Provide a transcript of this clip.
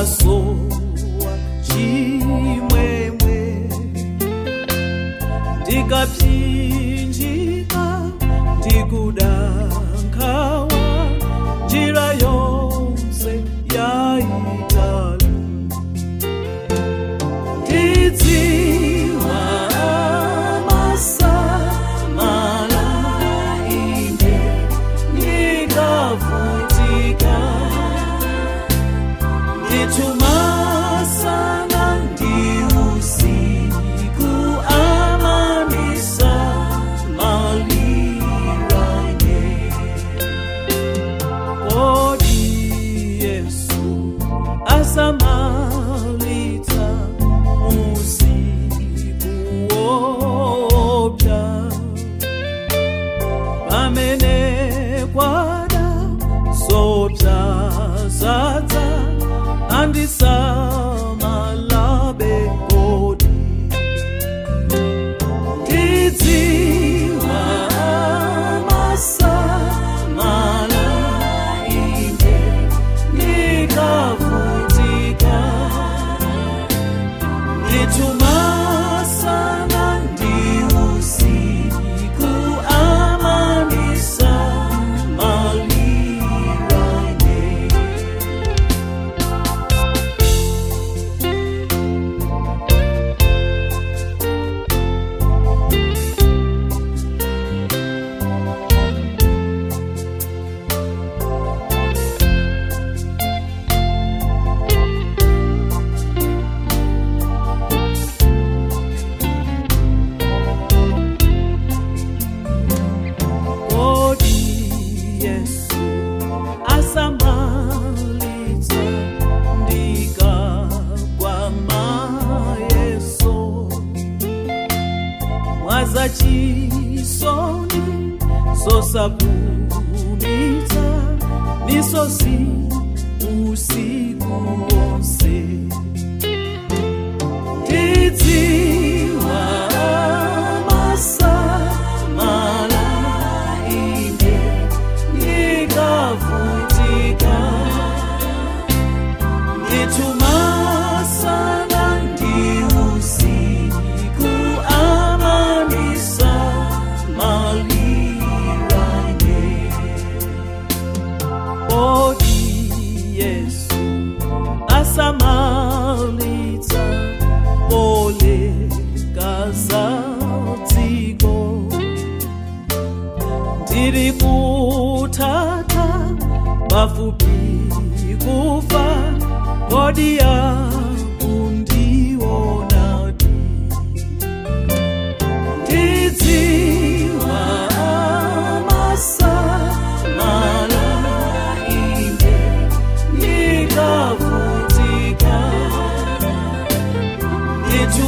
Ndikasowa chimwemwe, ndikapsinjika, ndikuda nkhawa, njira yonse yaitali. Ndidziwa amasamala ine ndikavutika, ndithumasana ndi usiku amandisamalira ine. Kodi Yesu asamalitsa usiku wopya, pamene kwada zopsa zadza, andisamalabe kodi? Ndidziwa amasamala ine ndikavutika, ndithumasana ndi usiku amandisamalira ine. Kodi Yesu asamalitsa ndikagwa mayeso, mwaza chisoni zosapumitsa misozi usiku wonse? Ndidziwa amasamala ine ndikavutika, ndithumasana ndi usiku amandisamalira ine. Kodi Yesu asamalitsa polekaza dziko, ndiri kuthatha pafupi kufa, kodi yakundionadi? Ndidziwa amasamala ine ndikavutika, ndithu